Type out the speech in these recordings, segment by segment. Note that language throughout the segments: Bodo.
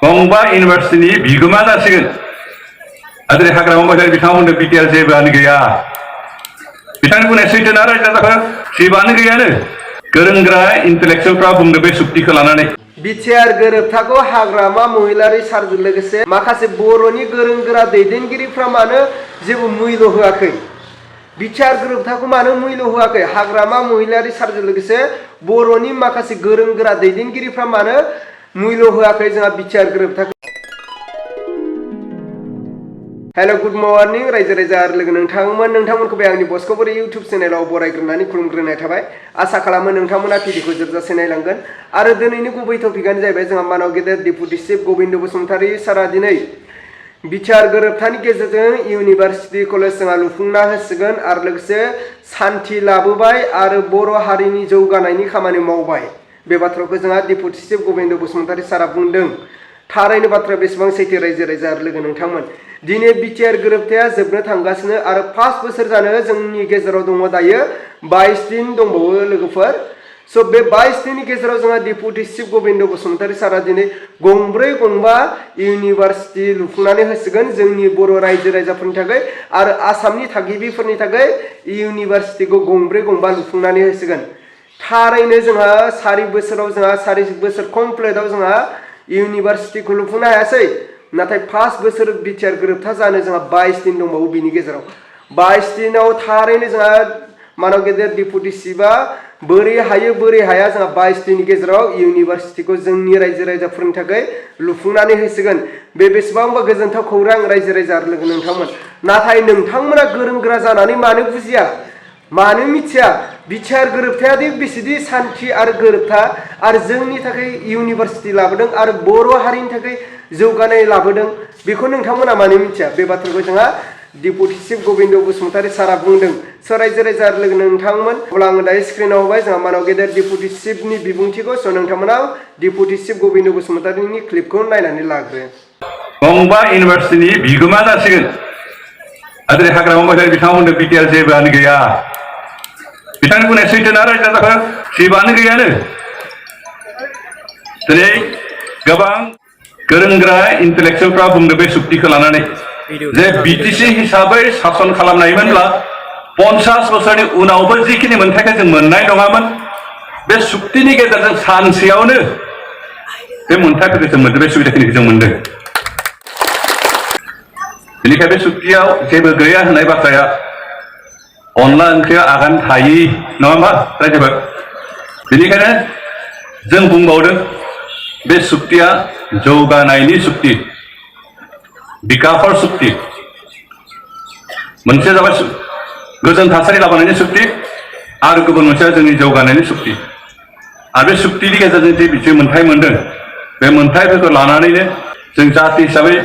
गंबा इउनिभार्सिटिनि बिगोमा जासिगोन आरो हाग्रामा गोबिन्दो बिथांमोननो बिटिआर जेबोआनो गैया बिथांनि बुंनाय सैथोना रायजो राजाफोर जेबोआनो गैयानो गोरों गोरा इन्टेलेक्सुवेलफ्रा बुंदों बे सुक्तिखौ लानानै बिटिआर गोरोबथाखौ हाग्रामा महिलारि सारजों लोगोसे माखासे बर'नि गोरों गोरा दैदेनगिरिफ्रा मानो जेबो मुल्य होआखै बिटिआर गोरोबथाखौ मानो मुल्य होआखै हाग्रामा महिलारि सारजों लोगोसे बर'नि माखासे गोरों गोरा दैदेनगिरिफ्रा मानो मुल्य होआखै जोंहा बिटिआर गोरोबथाखौ हेलो गुड मर्निं रायजो राजा आरो लोगो नोंथांमोनखौ बे आंनि बस्क'बरी इउटुब चेनेलाव बरायग्रोनानै खुलुमग्रोनाय थाबाय आसा खालामो नोंथांमोना भिडिअखौ जोबजासे नायलांगोन आरो दिनैनि गुबै टपिकआनो जाहैबाय जोंहा मानाव गेदेर डेपुटि चिफ गोबिन्द बसुमतारी सारा दिनै बिटिआर गोरोबथानि गेजेरजों इउनिभार्सिटि कलेज जोंहा लुफुंना होसिगोन आरो लोगोसे सान्थि लाबोबाय आरो बर' हारिनि जौगानायनि खामानि मावबाय बे बाथ्राखौ जोंहा डेपुटि चिफ गोबिन्द बसुमतारी सारा बुंदों थारैनो बाथ्रा बेसेबां सैथो रायजो राजा आरो लोगो नोंथांमोन दिनै बिटिआर गोरोबथाया जोबनो थांगासिनो आरो 5 बोसोर जानो जोंनि गेजेराव दङ दायो 22 दिन दंबावो लोगोफोर स' बे 22 दिननि गेजेराव जोंहा डेपुटि चिफ गोबिन्द बसुमतारी सारा दिनै गंब्रै गंबा इउनिभार्सिटि लुफुंनानै होसिगोन जोंनि बर' रायजो राजाफोरनि थाखाय आरो आसामनि थागिबिफोरनि थाखाय इउनिभार्सिटिखौ गंब्रै गंबा लुफुंनानै होसिगोन थारैनो जोंहा 4 बोसोराव जोंहा 4 बोसोर कमप्लिटआव जोंहा इउनिभार्सिटिखौ लुफुंनो हायासै नाथाय 5 बोसोर बिटिआर गोरोबथा जानो जोंहा 22 दिन दंबावो बिनि गेजेराव 22 दिनाव थारैनो जोंहा मानाव गेदेर डेपुटि चिफआ बोरै हायो बोरै हाया जोंहा 22 दिननि गेजेराव इउनिभार्सिटिखौ जोंनि रायजो राजाफोरनि थाखाय लुफुंनानै होसिगोन बे बेसेबांबा गोजोनथाव खौरां रायजो राजा आरो लोगो नोंथांमोन नाथाय नोंथांमोना गोरों गोरा जानानै मानो बुजिया मानो मिथिया बिटिआर गोरोबथाया दि बेसेदि सान्थि आरो गोरोबथा आरो जोंनि थाखाय इउनिभार्सिटि लाबोदों आरो बर' हारिनि थाखाय जौगानाय लाबोदों बेखौ नोंथांमोना मानो मिथिया बे बाथ्राखौ जोंहा डेपुटि चिफ गोबिन्द बसुमतारी सारा बुंदों स' रायजो राजा आरो लोगो नोंथांमोन अब्ला आङो दायो स्क्रिनाव होबाय जोंहा मानाव गेदेर डेपुटि चिफनि बिबुंथिखौ स' नोंथांमोना डेपुटि चिफ गोबिन्द बसुमतारीनि क्लिपखौ नायनानै लाग्रो गंबा इउनिभार्सिटिनि बिगोमा जासिगोन आरो हाग्रामा गोबिन्दो बिथांमोननो बिटिआर जेबोआनो गैया बिथांनि बुंनाय सैथोना रायजो राजाफोर जेबोआनो गैयानो दिनै गोबां गोरों गोरा इन्टेलेक्सुवेलफ्रा बुंदों बे सुक्तिखौ लानानै जे बिटिसि हिसाबै सासन खालामनायमोनब्ला 50 बोसोरनि उनावबो जिखिनि मोनथायखौ जों मोननाय नङामोन बे सुक्तिनि गेजेरजों सानसेयावनो बे मोनथायफोरखौ जों मोनदों बे सुबिदाखिनिखौ जों मोनदों बेनिखायनो बे सुक्तियाव जेबो गैया होननाय बाथ्राया अनला ओंख्रिया आगान थायि नङा होमबा रायजोफोर बेनिखायनो जों बुंबावदों बे सुक्तिया जौगानायनि सुक्ति बिकासर सुक्ति मोनसे जाबाय गोजोन थासारि लाबोनायनि सुक्ति आरो गुबुन मोनसेया जोंनि जौगानायनि सुक्ति आरो बे सुक्तिनि गेजेरजों जे मोनथाय मोनदों बे मोनथायफोरखौ लानानैनो जों जाति हिसाबै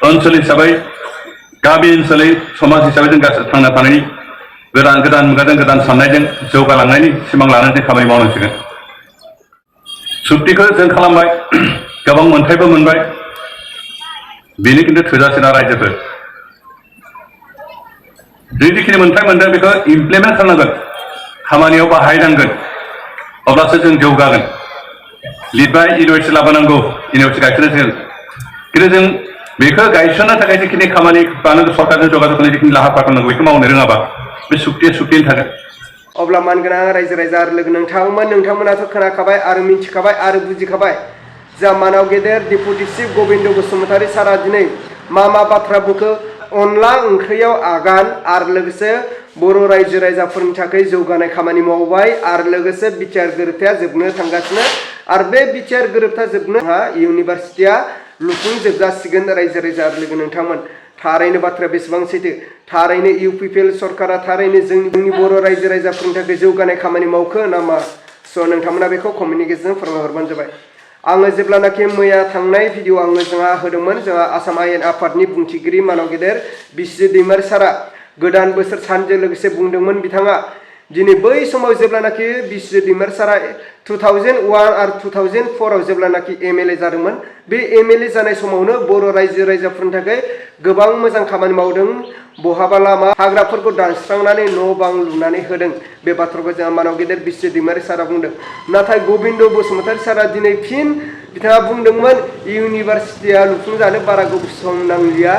ओनसोल हिसाबै गामि ओनसोलै समाज हिसाबै जों गासै थांना थानायनि गोदान गोदान मुगाजों गोदान साननायजों जौगालांनायनि सिमां लानानै जों खामानि मावनांसिगोन सुक्तिखौ जों खालामबाय गोबां मोनथायबो मोनबाय बेनि खिन्थु थोजासेना रायजोफोर जों जिखिनि मोनथाय मोनदों बेखौ इमप्लिमेन्ट खालामनांगोन खामानियाव बाहायनांगोन अब्लासो जों जौगागोन लिरबाय इउनिभार्सिटि लाबोनांगौ इउनिभार्सिटि गायसननांसिगोन खिन्थु जों बेखौ गायसननो थाखाय जिखिनि खामानि बानांगौ सरकारजों जगाजग खालामनाय जिखिनि लाहार फाहार खालामनांगौ बेखौ मावनो रोङाबा बे सुक्तिया सुक्तियैनो थागोन अब्ला मानगोनां रायजो राजा आरो लोगो नोंथांमोनाथ' खोनाखाबाय आरो मिथिखाबाय आरो बुजिखाबाय जोंहा मानाव गेदेर डेपुटि चिफ गोबिन्द बसुमतारी सारा दिनै मा बाथ्रा बुंखो अनला ओंख्रियाव आगान आरो लोगोसे बर' रायजो राजाफोरनि थाखाय जौगानाय खामानि मावबाय आरो लोगोसे बिटिआर गोरोबथाया जोबनो थांगासिनो आरो बे बिटिआर गोरोबथा जोबनो इउनिभार्सिटिया लुफुंजोबजासिगोन रायजो राजा आरो लोगो नोंथांमोन थारैनो बाथ्राया बेसेबां सैथो थारैनो इउपिपिएल सरकारा थारैनो जोंनि बर' रायजो राजाफोरनि थाखाय जौगानाय खामानि मावखो ना मा स' नोंथांमोना बेखौ कमेन्टनि गेजेरजों फोरमायहरबानो जाबाय आङो जेब्लानाखि मैया थांनाय भिडिअ आङो जोंहा होदोंमोन जोंहा आसाम आयेन आफादनि बुंथिगिरि मानाव गेदेर बिस्रि दैमारि सारा गोदान बोसोर सानजों लोगोसे बुंदोंमोन बिथाङा दिनै बै समाव जेब्लानाखि बिस्रि दैमारि सारा 2001 आरो 2004 जेब्लानाखि एमएलए जादोंमोन बे एमएलए जानाय समावनो बर' रायजो राजाफोरनि थाखाय गोबां मोजां खामानि मावदों बहाबा लामा हाग्राफोरखौ दानस्रांनानै न' बां लुनानै होदों बे बाथ्राखौ जोंहा मानाव गेदेर बिस्रि दैमारि सारा बुंदों नाथाय गोबिन्द बसुमतारी सारा दिनै फिन बिथाङा बुंदोंमोन इउनिभारसिटिया लुफुंजानो बारा गोबाव सम नांलिया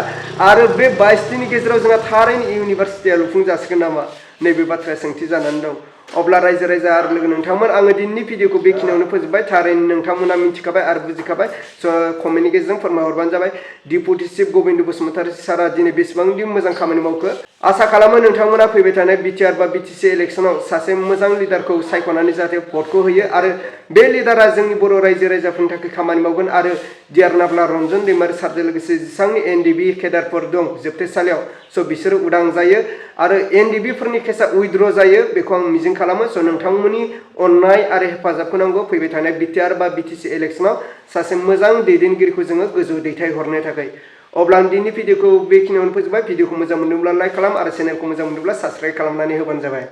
आरो बे 22 गेजेराव जोंहा थारैनो इउनिभारसिटिया लुफुंजासिगोन नामा नैबे बाथ्राया सोंथि जानानै दं। अब्ला रायजो राजा आरो लोगो नोंथांमोन आङो दिनैनि भिडिअखौ बेखिनियावनो फोजोबबाय। थारैनो नोंथांमोना मिथिखाबाय आरो बुजिखाबाय। स' कमेन्टनि गेजेरजों फोरमायहरबानो जाबाय डिपुटि चिफ गबिन्द बसुमतारी सारा दिनै बेसेबांदि मोजां खामानि मावखो। आसा खालामो नोंथांमोना फैबाय थानाय बिटिआर बा बिटिसि इलेक्सनाव सासे मोजां लिडारखौ सायख'नानै जाहाथे भटखौ होयो आरो बे लिडारा जोंनि बर' रायजो राजाफोरनि थाखाय खामानि मावगोन आरो डिआर नाब्ला रन्जन दैमारि सारजों लोगोसे जेसेबांनि एनडिबि केडारफोर दं जोबथेसालियाव स' बिसोरो उदां जायो आरो एनडिबिफोरनि केसा उइद्र' जायो बेखौ आं मिजिं खालामो। स' नोंथांमोननि अननाय आरो हेफाजाबखौ नांगौ फैबाय थानाय बिटिआर बा बिटिसि इलेक्सनाव सासे मोजां दैदेनगिरिखौ जोङो गोजौ दैथायहरनो थाखाय। अब्ला आं दिनैनि भिडिअखौ बेखिनियावनो फोजोबबाय। भिडिअखौ मोजां मोनदोंब्ला लाइक खालाम आरो चेनेलखौ मोजां मोनदोंब्ला साबस्क्राइब खालामनानै होबानो जाबाय।